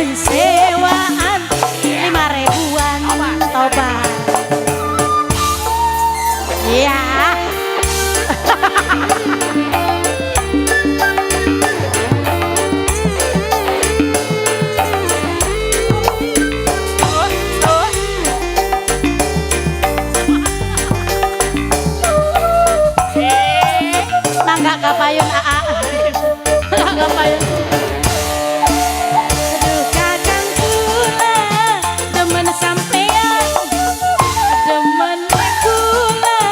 Ngupai sewaan 5 ribuan tobat. Iya. Mangga kapayun aa. Mangga kapayun. Aduh kakang kula demen sampean. Demen kula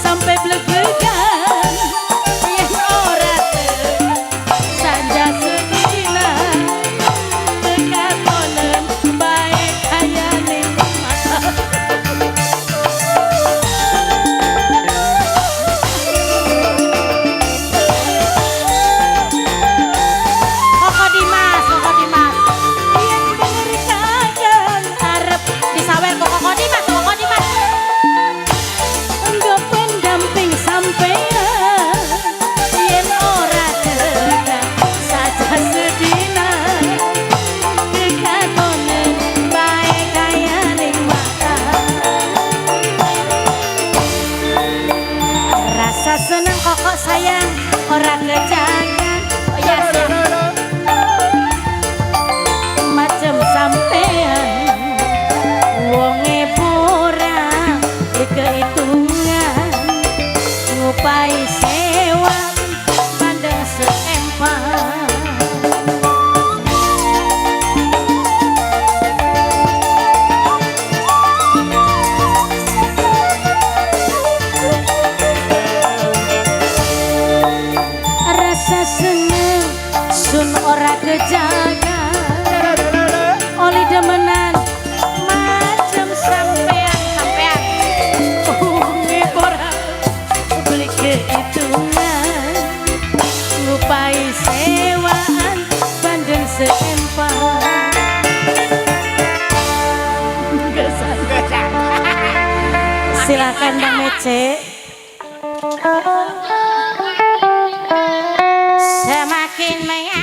sampai bleg-blegan. Yen ora saja sedina kekatonen bae kayane mata. Koko Dimas, Koko Dimas. Yen bener kakang arep disawer kok Koko Dimas, Koko Dimas. Enggo pendamping sampean yen ora teka saja sedina kekatonen bae kayane mata. Rasa seneng kok sayang ora kejagan. Oh ya siap. Macem sampean wonge ora kehitungan ngupai sewa bandeng seempat. Rasa seneng sun ora kejaga oli demenan macem sampean sampean wonge ora beli kehitungan ngupai sewaan bandeng seempat. Silakan Bang Mece. Semakin mengapa